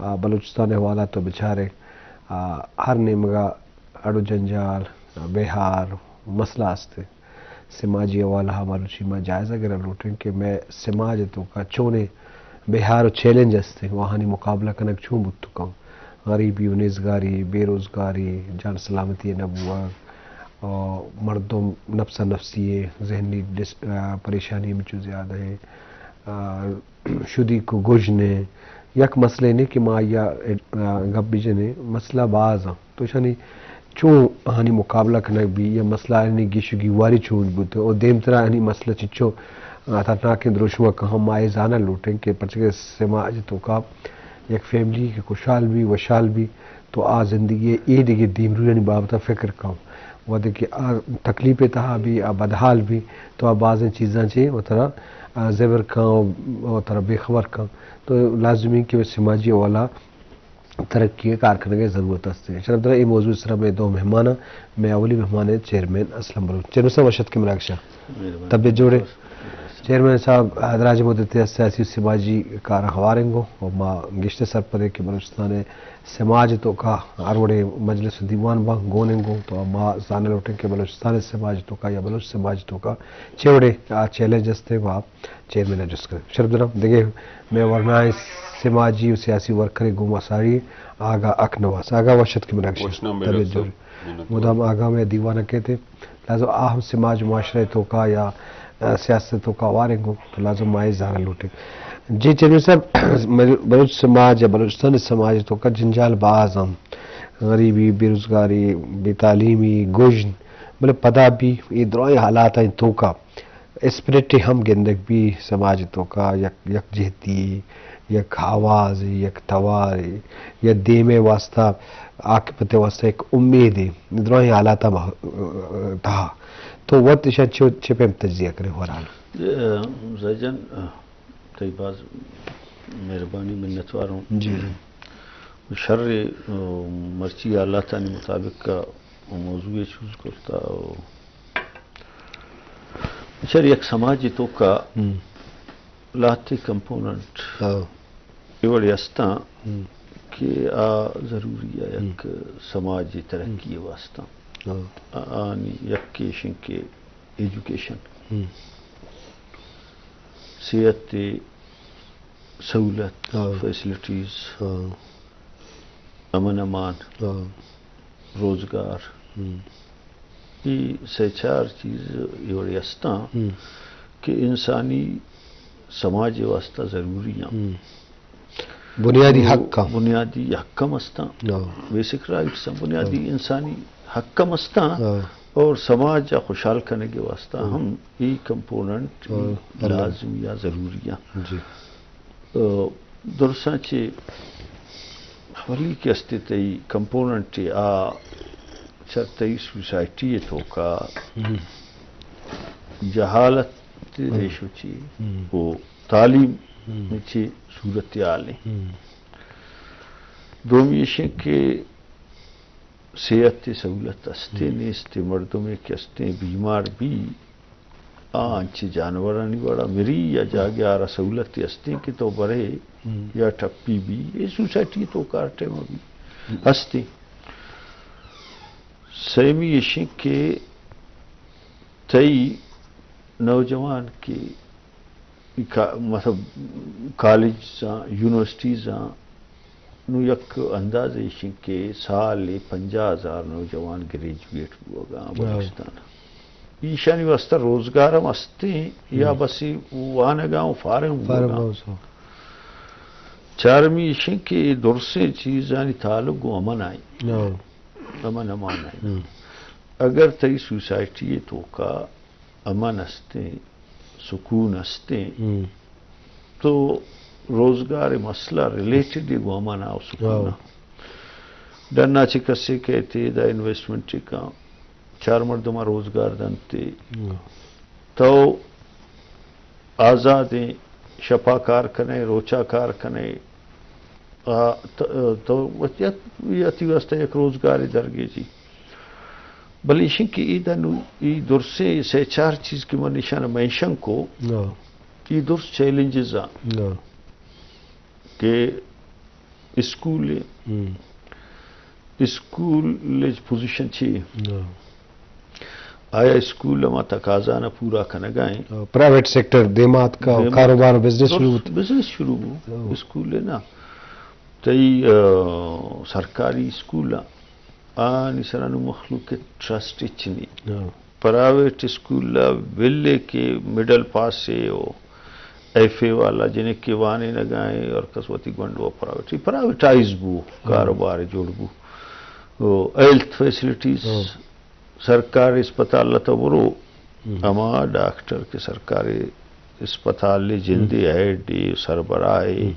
آ، بلوچستان ءِ حوالہ تو بچارے، آ، ہر نیمگا اڑ و جنجال، آ، بیہار، مسئلہ است۔ سماجی حوالہ ءَ مروچی ما جائزہ گرگ لوٹیں کہ مئے سماج ءِ توکا چونیں بیہار و چیلنج است، و آہانی مقابلہ کنگ چون بوت کن۔ غریبی و نیزگاری، بے روزگاری، جان سلامتی نہ بوگ، آ، مردم نفسا نفسی ءِ ذہنی ڈس-، آ، پریشانی ہمچو زیادہ ہیں۔ آ، شدیک و گژن ءِ یک مسئلہ نہیں کہ ما آئی ءَ، آ، گپ بجنیں، مسئلہ باز ہیں۔ تو اشانی چون آہانی مقابلہ کنگ بی یا مسئلہ آہانی گیش و گیواری چون بوت و دیمترا آہانی مسئلہ چچو، آ، خطرناکیں دروشمہ کہاں، ما اے زانگ لوٹیں کہ پرچہ کہ سماج توکا یک فیملی کہ خوشحال بی، وشحال بی، تو آ زندگی ءِ اے دگہ دیمرویانی بابت ءَ فکر کن۔ وہدے کہ آ تکلیف ءِ تہا بی، آ بدحال بی، تو آ بازیں چیزاں چہ وترا، آ، زبر کن و وترا بے خبر کن۔ تو لازمی کہ سماجی حوالہ ترقی ءِ کار کنگ ءِ ضرورت است۔ شرف دارا اے موضوع ءِ سرا مئے دو مہمان اں۔ مئے اولی مہمان ایں چیئرمین اسلم بلوچ۔ چیئرمین صاحب، وش اتکے مراگش ءَ۔ مہربانی۔ طبیعت جوڑ ایں؟ چیئرمین صاحب، دراجیں مدتے ءَ سیاسی و سماجی کاراں ہوار انگو و ما گشتے سرپد ایں کہ بلوچستان ءِ سماج ءِ توکا ہر وڑیں مجلس و دیوان باں گون انگو، تو ما زانگ لوٹیں کہ بلوچستان ءِ سماج ءِ توکا یا بلوچ سماج ءِ توکا چے وڑیں آ چیلنج است و چیئرمین ءَ جست کنیں۔ شرف دارا دگہ مئے ورنائیں سماجی و سیاسی ورکرے گوں ما ساری آغا اک نواز۔ آغا، وش اتکے مراگش ءَ۔ وش نام بے طبیعت ڈاکٹر صاحب۔ جوڑ۔ مینت وار۔ مدام آغا مئے دیوان ءَ کیت۔ لہذا آ ہم سماج معاشرہ ءِ توکا یا، آ، سیاست ءِ توکا ہوار انگو، تو لہذا ما اے زانگ لوٹیں۔ جی چیئرمین صاحب، بلوچ سماج یا بلوچستان ءِ سماج ءِ توکا جنجال باز ہم، غریبی، بے روزگاری، بے تعلیمی، گژن، بلے پدا بی اے درائیں حالاتانی توکا اسپرٹ ہم گندگ بی سماج توکا یک، یک جہتی، یک آواز، یک توار، یا دیم ءِ واسطہ، عاقبت ءِ واسطہ یک امید، درائیں حالات ہم تہا۔ تو وت اشاں چو، چے پیم تجزیہ کرے ہوار حال؟ زیجان، تئی باز مہربانی، منتوار ہوں۔ جی، جی۔ شر، مرچی حالاتانی مطابق کا موضوع چوز کرتا۔ بچار یک سماجی توکا ہم۔ لہتے کمپوننٹ ہاں۔ اے وڑے استاں ہم۔ کہ آ ضروری ہے ہم۔ یک سماجی ترقی ہم۔ واسطہ۔ ہاں۔ آ-، آنی یک ایشن کہ ایجوکیشن، ہم۔ صحت، سہولت، ہاں۔ فیسلٹیز، ہاں۔ امن امان، ہاں۔ روزگار۔ ہم۔ اے سہ چار چیز اے وڑے استاں ہم۔ کہ انسانی سماج واسطہ ضروری ہیں۔ ہم۔ بنیادی حق ہم۔ بنیادی حق ہم استاں۔ ہاں۔ بیسک رائٹس ہم، بنیادی ہاں۔ انسانی حق ہم استاں۔ ہاں۔ اور سماج ءَ خوشحال کنگ واسطہ ہم۔ ہم اے کمپوننٹ ہاں۔ لازمی یا ضروری ہیں۔ جی۔ درساں چہ اولی کہ استے تئی کمپوننٹ آ چہ تئی سوسائٹی توکا ہم۔ جہالت ہم۔ ریشو چی ہم۔ و تعلیم ہم۔ چی صورتحال ہیں۔ ہم۔ دومی ایشیں کہ صحت سہولت استے ہم۔ نیست، مردمے کہ استے بیمار بی، آ انچیں جانورانی وڑا مری یا جاگہ آرا سہولت ہستیں کہ تو برے ہم۔ یا ٹپی بی، اے سوسائٹی توکا ہر ٹائم بی ہم۔ ہستیں۔ سیمی ایشیں کہ تئی نوجوان کہ کا-، مطلب کالجزاں، یونیورسٹیزاں، نوں یک اندازے ایش انت کہ سال ء پنجاہ ہزار نوجوان گریجویٹ بوگا آں ہاں۔ بلوچستان۔ ایشانی واسطہ روزگار ہم ہستیں یا ہم۔ بس وانگا و فارغ فارغ بوگا آں۔ بوگا۔ چارمی ایش انت کہ اے درسیں چیزانی تعلق گوں امن آئیں۔ ہاں۔ امن امان آئیں۔ ہم۔ اگر تئی سوسائٹی توکا امن ہستیں، سکون ہستیں، ہم۔ تو روزگار مسئلہ ریلیٹڈ گوں امن ء و سکون ء۔ ہاں۔ ڈنا چہ کسے کئیت ادا انویسٹمنٹ کن، چار مردم ء روزگار دنت، ہاں۔ تو آزادیں، شپا کار کنئے، روچا کار کنئے، آ، ت-، تو وتی، وتی واسطہ یک روزگارے درگیجی۔ بلے ایشیں کہ ادا نوں ای درسیں سہ چار چیز کہ من ایشان مینشن کو، ہاں۔ ای درس چیلنجز آں۔ ہاں۔ کہ اسکول ء، ہم۔ اسکول ء پوزیشن چی؟ ہاں۔ آیا اسکول ہما تقاضا نہ پورا کنگا ہیں؟ ہاں، پرائیویٹ سیکٹر دیما اتکا، دیما کاروبار و بزنس شروع بوت۔ بزنس شروع بو۔ ہاں۔ اسکول ء نا۔ تئی، آ، سرکاری اسکول آنی سرا نو مخلوق ء ٹرسٹ اچ نی۔ ہاں۔ پرائیویٹ اسکول ء بلے کہ مڈل پاس ء او ایف اے والا جنک کہ وانینگا ہیں اور کس وتی گونڈو پرائیویٹ، پرائیویٹائز بو، ہاں۔ کاروبار جوڑ بو۔ او ہیلتھ فیسلٹیز، ہاں۔ سرکاری اسپتال ء تو برو، ہم۔ ہما ڈاکٹر کہ سرکاری اسپتال ء جندے ہم۔ ہیڈ ء سربراہ ء، ہم۔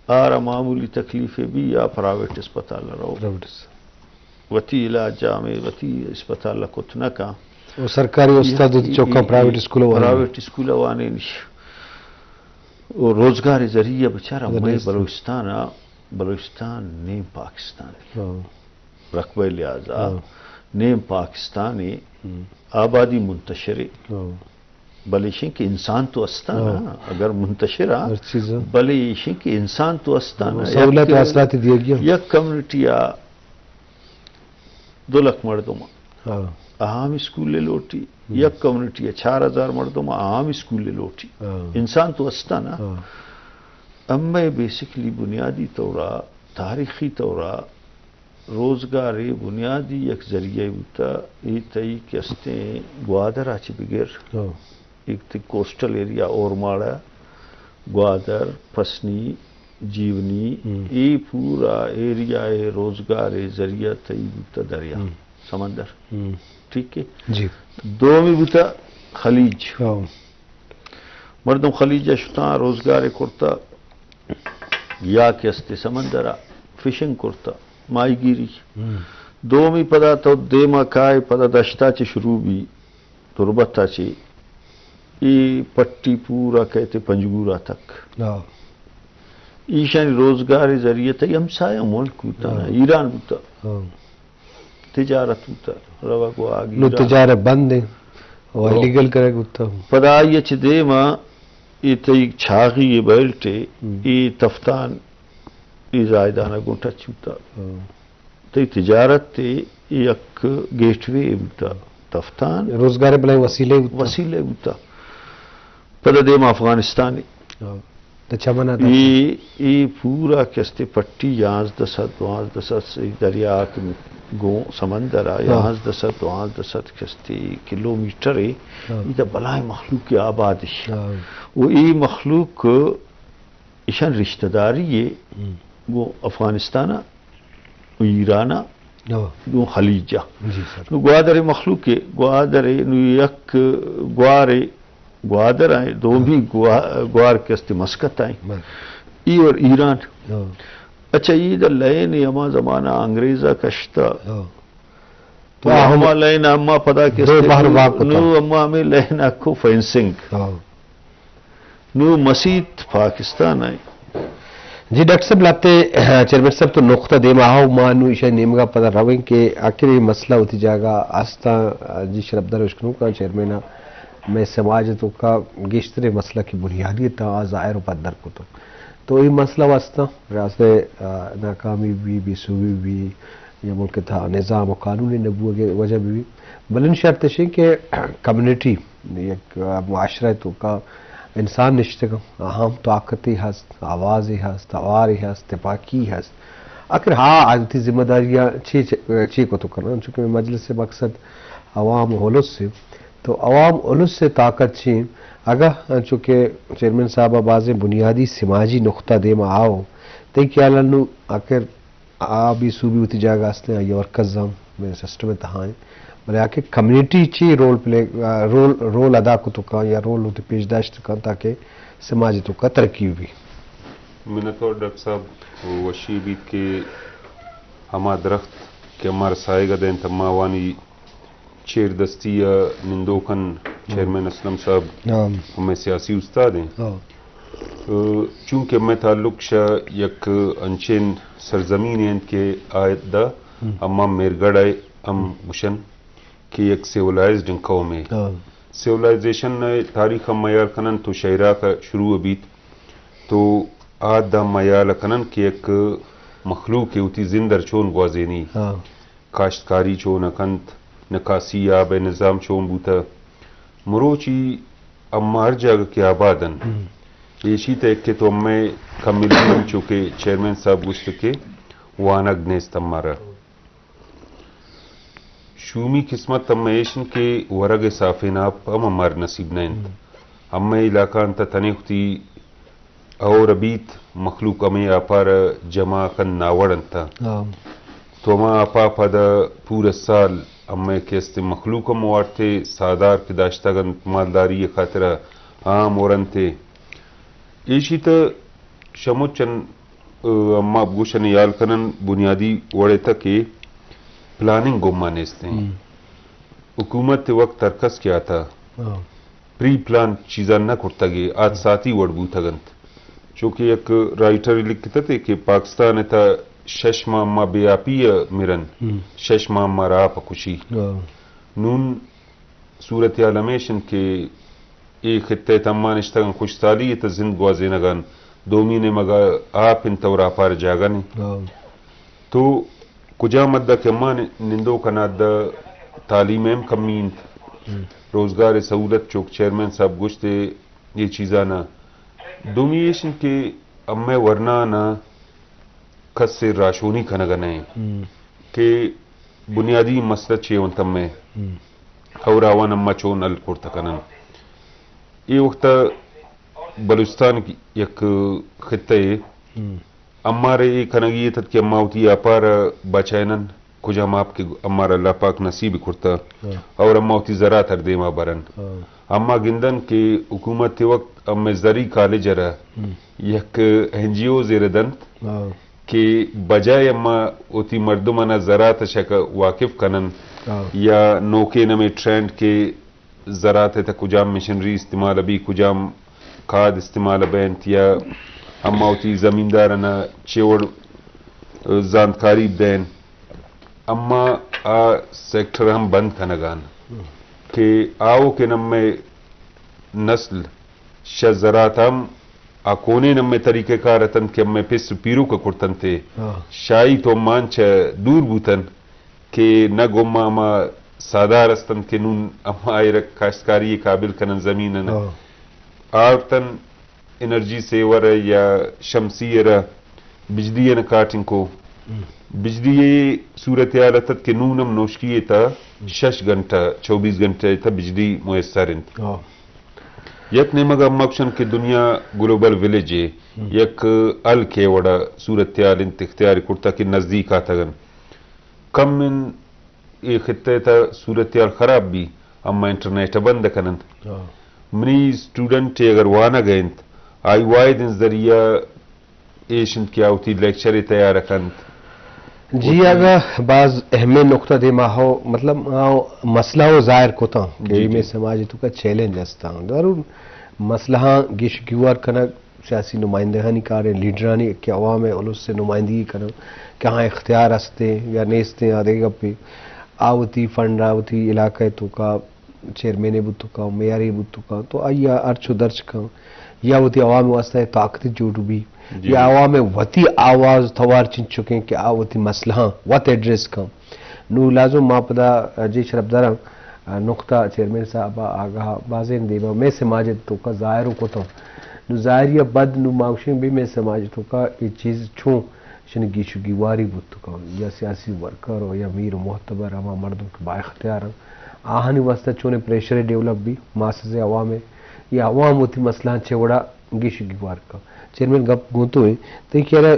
آرا معمولی تکلیف ء بی یا پرائیویٹ اسپتال ء رو۔ پرائیویٹ اس- وتی علاج ء ہمے وتی اسپتال ء کت نہ کن۔ و سرکاری استاد وتی چوکاں پرائیویٹ اسکول ء وانینی۔ پرائیویٹ اسکول ء وانینی۔ و روزگار ء ذریعہ بچار مئے بلوچستان ء، بلوچستان نیم پاکستان ء۔ ہاں۔ رقبہ لحاظ ء ہاں۔ نیم پاکستان ء ہم۔ آبادی منتشر ء۔ ہاں۔ بلے ایشیں کہ انسان تو استان ہاں۔ نا، اگر منتشر آ، ہر چیز ہاں۔ بلے ایشیں کہ انسان تو استان ہاں، نا، سہولت یک، و آسراتی دیگی ہاں۔ یک کمیونٹی آ دو لکھ مردم آ، ہاں۔ اہم اسکول لوٹی، ہم۔ یک کمیونٹی آ چار ہزار مردم آ، اہم اسکول لوٹی۔ ہاں۔ انسان تو استان نا۔ ہاں۔ امے بیسکلی بنیادی طورا، تاریخی طورا روزگار ء بنیادی یک ذریعہ بوتا، اے تئی کہ استیں گوادر ء چہ بگر، ہاں۔ ایک تئی کوسٹل ایریا، اورماڑہ، گوادر، پسنی، جیونی، ہم۔ اے پورا ایریا ء روزگار ء ذریعہ تئی بوتا دریا، ہم۔ سمندر۔ ہم۔ ٹھیک ہے؟ جی۔ دومی بوتا خلیج۔ ہاں۔ مردم خلیج ء شتاں، روزگار ء کرتا، یا کہ استے سمندر ء فشنگ کرتا، ماہی گیری۔ ہم۔ دومی پدا تو دیما کائے، پدا دشتا چہ شروع بی، تربت ء چہ، ای پٹی پورا کہتے پنجگور ء تک۔ ہاں۔ ایشانی روزگار ء ذریعہ تئی ہمسایہ ملک بوتا نا، ہاں۔ ایران بوتا۔ ہاں۔ تجارت بوتا، روگ و آگ نو ایران۔ تجارت بند ہیں، و ہاں۔ ایلیگل کرے بوتا۔ پدا آئی چہ دیما اے تئی چاغی اے بیلٹ اے، ہم۔ اے تفتان اے زاہدان ء گوں ٹچ بوتا۔ ہاں۔ تئی تجارت ء اے یک گیٹ وے بوتا۔ تفتان روزگار ء بلائیں وسیلہ بوتا۔ وسیلہ بوتا۔ پدا دیم افغانستان ء۔ ہاں۔ تو چمن ء اے، اے پورا کہ استے پٹی یازدہ سد، دوازدہ سد سے دریا کہ گوں سمندر ء، ہاں۔ یازدہ سد، دوازدہ سد کہ استے کلومیٹر ء، ہاں۔ اے تو بلائیں مخلوق آباد اش۔ ہاں۔ و اے مخلوق ایشان رشتہ داری ء ہم۔ گوں افغانستان ء، ایران ء، ہاں۔ گوں خلیج ء۔ جی سر۔ نو گوادر ء مخلوق ء، گوادر ء نو یک گوار ء، گوادر ء دومی گوا-، گوار کہ استے مسقط ء۔ بس۔ ای اور ایران۔ ہاں۔ اچھا، ای دا لین ء ہما زمانہ انگریز ء کشتا۔ ہاں۔ تو ہما لین ء ہما پدا کہ استے بحر نو، واک ہوتا۔ نو ہما ہمیں لین ء کو فینسنگ۔ ہاں۔ نو مسیت پاکستان ء۔ جی ڈاکٹر صاحب، لہتے، چیئرمین صاحب تو نقطہ دیما آؤ، ما نو ایشانی نیمگا پدا رویں کہ آخر اے مسئلہ وتی جاگہ است۔ جی شرپدار اشکنوکاں، چیئرمین ء مئے سماج ء توکا گیشتریں مسئلہ کہ بنیادی تہا ظاہر و پدر کتو۔ تو اے مسئلہ واسطہ ریاست ء، آ، ناکامی بی، بے سوبی بی، یا ملک ء تہا نظام و قانون نہ بوگ ء وجہ بی۔ بلن شرط اش کہ کمیونٹی یک معاشرہ ء توکا انسان نشتگ، اہم طاقتے ہست، آوازے ہست، توارے ہست، تپاکی ہست۔ آخر ہا آ وتی ذمہ داریاں چے، چے، چے کتو کناں؟ چونکہ مجلس ء مقصد عوام و الس ء، تو عوام الس ء طاقت چی؟ اگاں چونکہ چیئرمین صاحب ء بازیں بنیادی سماجی نقطہ دیما آؤ، تئی خیال ء نو آخر آ بے سوبی وتی جاگہ است انت، آئی ء ورکرز ہم مئے سسٹم ء تہا انت، بلے آ کہ کمیونٹی چی رول پلے، آ، رول، رول ادا کت کن یا رول وتی پیش داشت کن تاکہ سماج ء توکا ترقی بہ بی۔ منتوار ڈاکٹر صاحب، وشی بیت کہ ہما درخت کہ ہمارا سائیگا دینت، ہما آوانی چیر دستی ء نندوک انت، ہم۔ چیئرمین اسلم صاحب ہم۔ و مئے سیاسی استاد انت۔ ہاں۔ ء چونکہ مئے تعلق شہ یک انچین سرزمین انت کہ آ دا ہم۔ ہما میرگڑھ ء ہم گوشن کہ یک سیولائزڈ قومے۔ ہاں۔ سیولائزیشن ء تاریخ ہم میار کنن تو شہ عراق ء شروع بیت۔ تو آ دا میال کنن کہ یک مخلوق ء وتی زند ء چون گوازینی، ہاں۔ کاشتکاری چون ء کنت، نکاسی آب ء نظام چون بوتہ۔ مروچی اما ہر جاگہ کہ آباد انت، ہم۔ ایشی تہ کہ تو امئے کمیونٹی ہم چو کہ چیئرمین صاحب گوشت کہ وانگ نیست امارا۔ شومی قسمت امئے ایش انت کہ ورگ ء صافین آپ ہم امار نصیب نہ انت۔ ہم۔ امئے علاقہ انت تنے وتی اور بیت مخلوق ہمے آپار جمع کن ناوڑ انت۔ ہاں۔ تو ہما آپا پدا پورا سال ہمے کہ است مخلوق ہم وارتے سادار کہ داشتگ انت مالداری خاطرہ عام ورنتے۔ ایشی تہ شمو چن، ء، اما گوشن یال کنن بنیادی وڑے تہ کہ پلاننگ گما نیستیں۔ ہم۔ حکومت وقت ہر کس کیا تھا۔ ہاں۔ پری پلان چیزاں نہ کرتگ ء آت ساتی وڑ بوتگ انت۔ چونکہ یک رائٹر لکھتتے کہ پاکستان ء تہ شش ماہ ما بے آپی ء مرن، ہم۔ شش ماہ ما را آپ ء کشی۔ ہاں۔ نون صورتحال ہمیش انت کہ اے خطہ ء تہ اما نشتگاں خوش سالی ء تہ زند گوازینگان، دومی نیمگا آپ انت اور آپار جاگہ نے۔ ہاں۔ تو کجام حد ء کہ ما نندوک انت، تعلیم ء ہم کمی انت، ہم۔ روزگار ء سہولت چوک چیئرمین صاحب گوشت ء اے چیزاں ء۔ دومی ایش انت کہ امئے ورنانا کس ء راہشونی کنگ ء نہ انت، ہم۔ کہ بنیادی مسئلہ چے انت امئے، ہم۔ اور آوان اما چون حل کرت کنن۔ اے وقت بلوچستان یک خطہ ء، ہم۔ امارے اے کنگی اتت کہ اما وتی آپار بچائینن، کجام آپ کہ امار اللہ پاک نصیب کرتا، ہاں۔ اور اما وتی زراعت ہر دیما برن۔ ہاں۔ اما گندن کہ حکومت وقت امے زری کالج را، ہم۔ یک این جی او زیر دنت، ہاں۔ کہ بجائے اما وتی مردمانا زراعت شک واقف کنن، ہاں۔ یا نوکے نمے ٹرینڈ کہ زراعت ء تہ کجام مشینری استعمال بی، کجام کھاد استعمال بینت، یا اما وتی زمیندارنا چے وڑ زانتکاری دین، اما آ سیکٹر ہم بند کنگان کہ آؤ کہ نمے نسل شہ زراعت ہم آ کونین ہمے طریقہ کار اتنت کہ ہمے پس و پیروک ء کرتنت ء ہاں۔ شاہی تو مان چہ دور بوتن کہ نہ گما ہما سادار استنت کہ نون ہما ایرا کاشتکاری قابل کنن زمین ء۔ ہاں۔ آورتن انرجی سیور ء یا شمسی ء را بجلی ء کاٹنگ کو۔ ہم۔ بجلی ء صورتحال اتت کہ نون ہم نوشکی ء تہ ہم۔ شش گھنٹہ، چوبیس گھنٹہ ء تہ بجلی میسر انت۔ ہاں۔ یک نیمگ ء ما گوشن کہ دنیا گلوبل ویلیج ء ہم۔ یک حل کے وڑا صورتحال انت اختیار کرتا کہ نزدیک آتگن۔ کم ان اے خطہ ء تہ صورتحال خراب بی، اما انٹرنیٹ ء بند کنن۔ ہاں۔ منی اسٹوڈنٹ اگر وانگ ء انت، آئی واحد ذریعہ ایش انت کہ آ وتی لیکچر ء تیار کنت۔ جی، وتی اگاں باز اہمیں نقطہ دیما ہو، مطلب، آ مسئلہ ہو ظاہر کتاں کہ جی، اے میں جی۔ سماج تو کا چیلنج ہستاں۔ ضرور مسئلہ ہاں گیش گیوار کنگ سیاسی نمائندہانی کار ایں، لیڈرانی کہ عوام ء الس ء نمائندگی کناں کہ آہاں اختیار ہستیں یا نیستیں، آ دگہ گپے۔ آ وتی فنڈ ء وتی علاقہ ء توکا چیئرمین ء بوت کن، میئر ء بوت کن، تو آئی ء ہرچ و درچ کن یا وتی عوام ء واستہ طاقت جوڑ بی جی۔ یا عوام ء وتی آواز توار چنچکیں کہ آ وتی مسئلہاں وت ایڈریس کن۔ نوں لازم ما پدا جی شرپداراں نقطہ چیئرمین صاحب ء آگاہ بازیں دیما مئے سماج ء توکا ظاہر و کتاں۔ نوں ظاہری ء بد نوں ما گوشیں بی مئے سماج ء توکا اے چیز چون شنی گیش و گیواری بوت کن یا سیاسی ورکر و یا میر و معتبر ہما مردم کہ با اختیار انت، آہانی واستہ چونیں پریشر ڈیولپ بی، ماسز عوام ء یا عوام وتی مسئلہاں چے وڑا گیش و گیوار کن۔ چیئرمین گپ گوں تو ایں، تئی خیال ء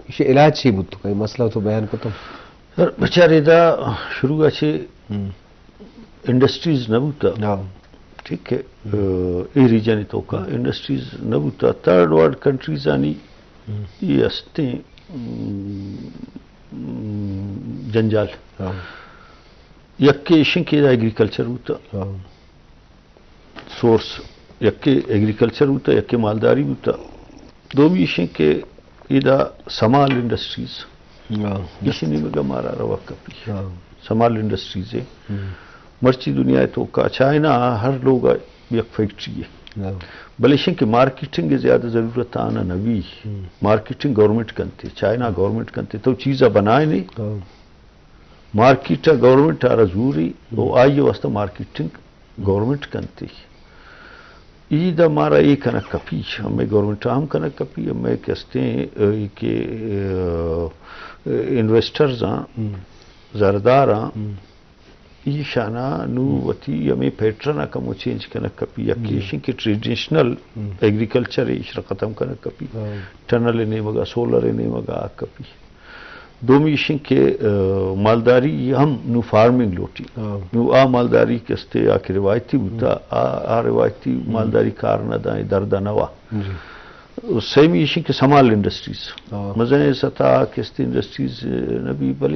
ایشی علاج چی بوت کن؟ مسئلہ تو بیان کتو۔ سر، بچار ادا شروع ء چہ ہم۔ انڈسٹریز نہ بوتا۔ ہاں۔ ٹھیک ہے، ہم۔ اے ریجن توکا ہم۔ انڈسٹریز نہ بوتا۔ تھرڈ ورلڈ کنٹریز آنی ہم۔ یہ ہستیں، ام، جنجال۔ ہاں۔ یک ایشن کہ ایگریکلچر بوتا۔ ہاں۔ سورس یکے ایگریکلچر بوتا، یکے مالداری بوتا۔ دومی ایشیں کہ ادا سمال انڈسٹریز، ہاں۔ ایشی نیمگا مارا روگ کپی۔ ہاں۔ سمال انڈسٹریز ہے۔ ہم۔ مرچی دنیا توکا چائنا ہر لوگا یک فیکٹری ہے۔ بلے ایشیں کہ مارکیٹنگ ءِ زیادہ ضرورت آنا نہ بی۔ مارکیٹنگ گورنمنٹ کنتے، چائنا گورنمنٹ کنتے، تو چیزا بنائے نہیں۔ مارکیٹ ءَ گورنمنٹ ءَ را زوری، او آئی ءِ واسطہ مارکیٹنگ گورنمنٹ کنتی۔ ای دا مارا اے کنگ کپی، ہمے گورنمنٹ ءَ ہم کنگ کپی، ہمے کہ استیں، اے کہ، اے، انویسٹرز آں، زردار آں، ایشانا نو وتی ہمے پیٹرن ءَ کمو چینج کنگ کپی۔ یکی ایشیں کہ ٹریڈیشنل ایگریکلچر ایش را ختم کنگ کپی۔ ٹنل نیمگا، سولر نیمگا آ کپی۔ دومی ایشیں کہ، آ، مالداری ہم نو فارمنگ لوٹی۔ نو آ مالداری کہ استے آ کہ روایتی بوتا، آ، آ روایتی مالداری کار نہ دائیں، درد نہ وا۔ سیمی ایشیں کہ سمال انڈسٹریز۔ مزنیں سطح کہ استے انڈسٹریز، آ، نہ بی، بلے